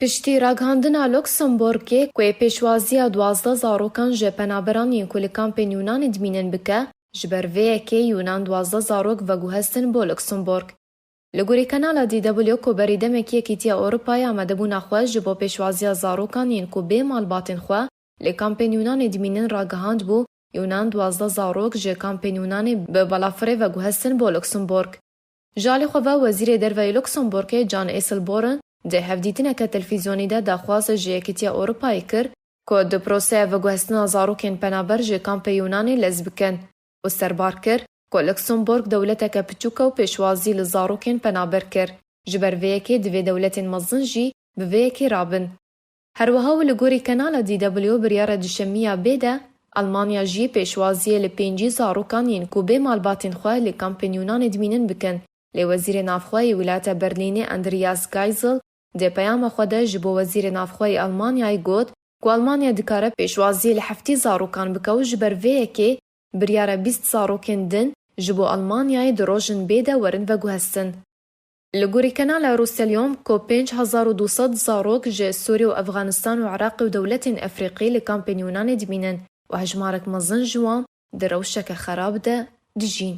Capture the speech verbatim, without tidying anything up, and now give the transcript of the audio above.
Piştî ragihandina Luxembourgê ku ê pêşwaziya duwazdeh zarokan ji penaberan yên ku li kampên Yûnanê dimînin bike, ji ber vê yekê Yûnan duwazdeh zarok veguhestin bo Luxembourg. Li gorî Kanala D W ku berî demekî Yekîtiya Ewropayê amadebûna xwe ji bo pêşwaziya zarokan yên ku bê malbatên xwe li kampên Yûnanê dimînin ragihand bû, Yûnan duwazdeh zarok ji kampên Yûnanê bi balafirê veguhestin bo Luxembourg. Ji alî xwe ve Wezîrê Derve yê Luxembourgê Jan Asselborn di hevdîtineke televîzyonî de daxwaz ji Yekîtiya Ewropayê kir ku di proseya veguhestina zarokên penaber ji kampê Yûnanê lez bikin û serbar kir ku Luxembourg dewleteke piçûk e û pêşwazî li zarokên penaber kir. Ji ber vê yekê divê dewletên mezin jî bi vê yekê rabin. Her wiha û li gorî Kanala D W biryara duşemiya bê de, Almanya jî pêşwaziyê li pêncî zarokan yên ku bê malbatên xwe li kampên Yûnanê dimînin bikin. Lê Wezîrê Navxwe yê Wilata Berlînê Andreas Geisel di peyama xwe de ji bo Wezîrê Navxwe yê Almanyayê got ku Almanya dikare pêşwaziyê li heftî zarokan bike û ji ber vê yekê biryara bîst zarokên din ji bo Almanyayê di rojin bê de werin veguhestin. Li gorî Kanala Rûselyom ku pênc hezar û du sed zarok ji Sûrî û Efxanistan û Iraqê û dewletên Efrîqî li kampên Yûnanê dimînin û hejmarek mezin ji wan di rewşeke xerab de dijîn.